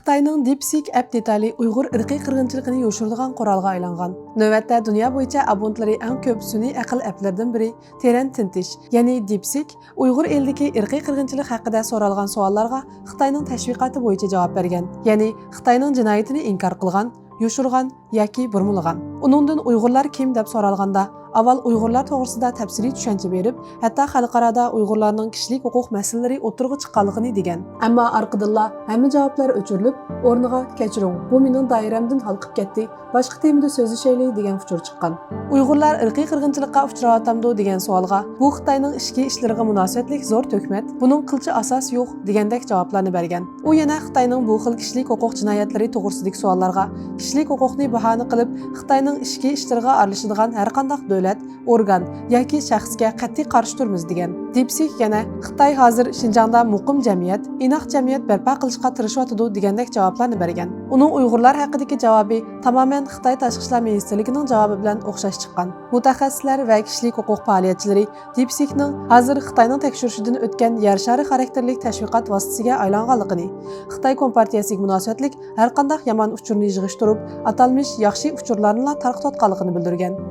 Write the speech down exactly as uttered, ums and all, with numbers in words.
خىتاينىڭ دىپسىك ئەپ دېتالى ئۇيغۇر ئىرقىي قىرغىنچىلىقىنى يوشۇرىدىغان قورالغا ئايلانغان. نۆۋەتتە دۇنيا بويىچە ئابونتلىرى ئەڭ كۆپ سۈنئىي ئەقىل ئەپلىرىدىن بىرى تېرەن تىنتىش، يەنى دىپسىك ئۇيغۇر ئېلىدىكى ئىرقىي قىرغىنچىلىق ھەققىدە سورالغان سوئاللارغا خىتاينىڭ تەشۋىقاتى بويىچە جاۋاب بەرگەن، يەنى خىتاينىڭ جىنايىتىنى ئىنكار قىلغان، يوشۇرغان ياكى بۇرمىلىغان. ئۇنىڭدىن ئۇيغۇرلار كىم دەپ سورالغاندا، ئاۋۋال ئۇيغۇرلار توغرىسىدا تەپسىلىي چۈشەنچە بېرىپ، ھەتتا خەلقئارادا ئۇيغۇرلارنىڭ كىشىلىك ھوقۇق مەسىلىلىرى ئوتتۇرىغا چىققانلىقىنى دېگەن. ئەمما ئارقىدىنلا ھەممە جاۋابلار ئۆچۈرۈلۈپ، ئورنىغا «كەچۈرۈڭ، بۇ مېنىڭ دائىرەمدىن ھالقىپ كەتتى، باشقا تېمىدا سۆزلىشەيلى» دېگەن ئۇچۇر چىققان. ئۇيغۇرلار ئىرقىي قىرغىنچىلىققا ئۇچراۋاتامدۇ دېگەن سوئالغا، بۇ خىتاينىڭ ئىچكى ئىشلىرىغا مۇناسىۋەتلىك زور تۆھمەت، بۇنىڭ قىلچە ئاساسى يوق دېگەندەك جاۋابلارنى بەرگەن. ئۇ يەنە خىتاينىڭ بۇ خىل كىشىلىك ھوقۇق جىنايەتلىرى توغرىسىدىكى سوئاللارغا كىشىلىك ھوقۇقنى باھانە قىلىپ، خىتاينىڭ ئىچكى ئىشلىرىغا ئارىلىشىدىغان ھەرقانداق دۆلەت، ئورگان ياكى شەخسكە قەتئىي قارشى تۇرىمىز دېگەن. دىپسىك يەنە خىتاي ھازىر شىنجاڭدا مۇقىم جەمئىيەت، ئىناق جەمئىيەت بەرپا قىلىشقا تىرىشىۋاتىدۇ دېگەندەك جاۋابلارنى بەرگەن. ئۇنىڭ ئۇيغۇرلار ھەققىدىكى جاۋابى تامامەن خىتاي تاشقى ئىشلار مىنىستىرلىكىنىڭ جاۋابى بىلەن ئوخشاش چىققان. مۇتەخەسسىسلەر ۋە كىشىلىك ھوقۇق پائالىيەتچىلىرى دىپسىكنىڭ ھازىر خىتاينىڭ تەكشۈرۈشىدىن ئۆتكەن يەر شارى خاراكتېرلىك تەشۋىقات ۋاسىتىسىگە ئايلانغانلىقىنى، خىتاي كومپارتىيەسىگە مۇناسىۋەتلىك ھەرقانداق يامان ئۇچۇرنى يىغىشتۇرۇپ، ئاتالمىش ياخشى ئۇچۇرلارنىلا تارقىتىۋاتقانلىقىنى بىلدۈرگەن.